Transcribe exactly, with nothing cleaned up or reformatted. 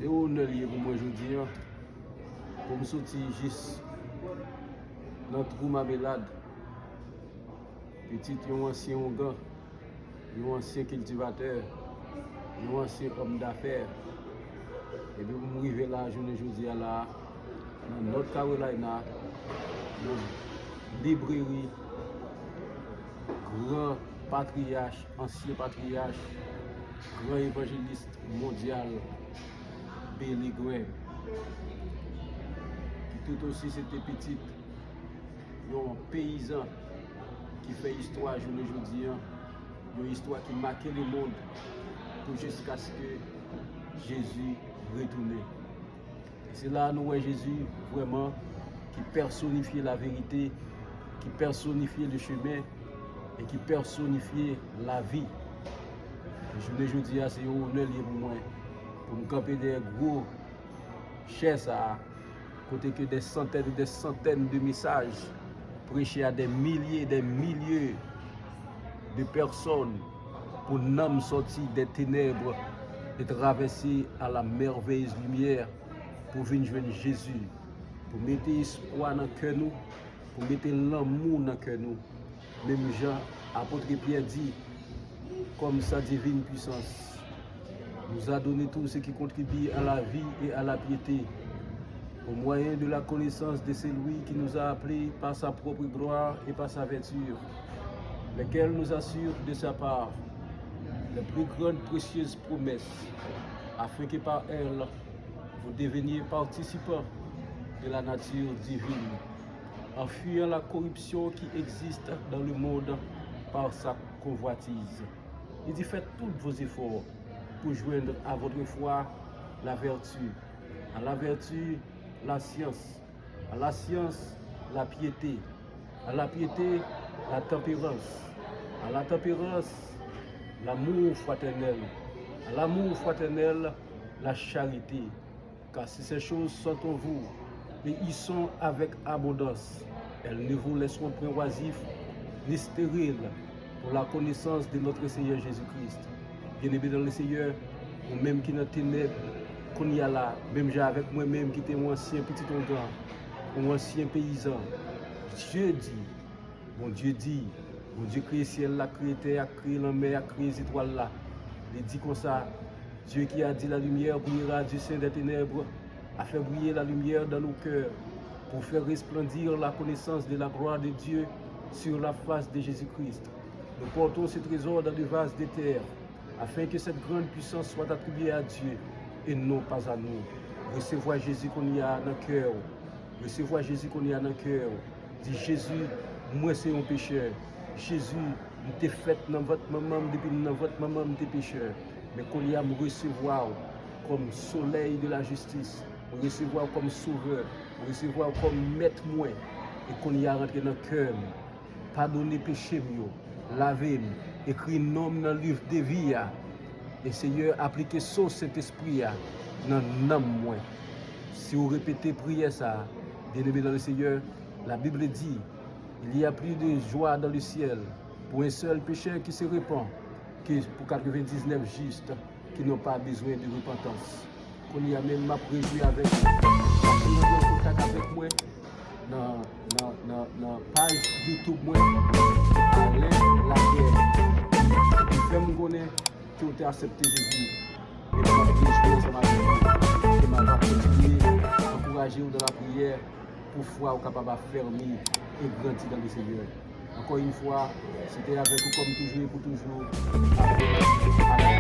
Se onè li ye pou mwen jodi a, pou m soti jis nan twou Mamelad, pitit yon ansyen ougan, yon ansyen kiltivatè, yon ansyen òm dafè, epi pou m rive la, jounen jodi a la, nan North Carolina, nan libreri gran patriyach, ansyen patriyach, gran evanjelis mondyal, Billy Graham, ki tout osi se te pitit yon peyizan ki fè istwa jounen jodi a, yon istwa ki make lemonn pou jiskaske Jezi retounen. E se la a nou wè Jezi vrèman ki pèsonifye laverite, ki pèsonifye lechemen e ki pèsonifye lavi. E jounen jodi a, se yon onè li ye pou mwen pou m kanpe dèyè gwo chè sa a, kote ke des centaines et des centaines de messages prêchés à des milliers et des milliers de personnes, pou nanm sòti des ténèbres et traverser à la merveilleuse lumière, pou vin jwenn Jezi, pou mete espwa nan kè nou, pou mete lanmou nan kè nou. Menm jan apot Pyè di, comme sa divine puissance nous a donné tout ce qui contribue à la vie et à la piété, au moyen de la connaissance de celui qui nous a appelés par sa propre gloire et par sa vertu, lesquelles nous assurent de sa part les plus grandes précieuses promesses, afin que par elles vous deveniez participants de la nature divine, en fuyant la corruption qui existe dans le monde par sa convoitise. Il dit, faites tous vos efforts pour joindre à votre foi la vertu, à la vertu la science, à la science la piété, à la piété la tempérance, à la tempérance l'amour fraternel, à l'amour fraternel la charité. Car si ces choses sont en vous, et y sont avec abondance, elles ne vous laisseront point oisifs ni stériles pour la connaissance de notre Seigneur Jésus-Christ. Bien-aimé dans le Seigneur, ou menm ki nan tenèb kounye a la, menm jan avèk mwen menm ki te yon ansyen pitit ongan, yon ansyen peyizan, Dye di, Bondye di, Bondye kreye syèl la, kreye tè a, kreye lanmè a, kreye zetwal la. Li di konsa, Dieu qui a dit, la lumière brillera du sein des ténèbres, a fait briller la lumière dans nos cœurs pour faire resplendir la connaissance de la gloire de Dieu sur la face de Jésus-Christ. Nous portons ce trésor dans des vases de terre, afin que cette grande puissance soit attribuée à Dieu et non pas à nous. Resevwa Jezi kounye a nan kè w. Resevwa Jezi kounye a nan kè w. Di, Jezi, mwen se yon pechè. Jezi, m te fèt nan vant manman m, depi m nan vant manman m, m te pechè. Men kounye a, m resevwa w kòm solèy de la jistis. M resevwa w kòm sovè. M resevwa w kòm mèt mwen. E kounye a, rantre nan kè m. Padone peche m yo. Lave m. Ekri non m nan liv de vi a. E Seyè, aplike so Sentespri a nan nanm mwen. Si w repete priyè sa a, bien-aimé dans le Seigneur, la Bible dit, il y a plus de joie dans le ciel pour un seul pécheur qui se repent que pour quatre-vingt-dix-neuf justes qui n'ont pas besoin de repentance. Kounye a menm, m ap rejwi avèk ou. Chak moun nan kontak avèk mwen nan, nan, nan, nan paj YouTube mwen, Alain Lapierre. Epi fè m konnen ke w te aksepte Jezi. Epi m ap rejwi ansanm avèk ou. E m ap kontinye ankouraje w nan lapriyè pou fwa w kapab afèmi e grandi nan le Seyè. Encore une fois, c'était avec vous comme toujours et pour toujours. Amen.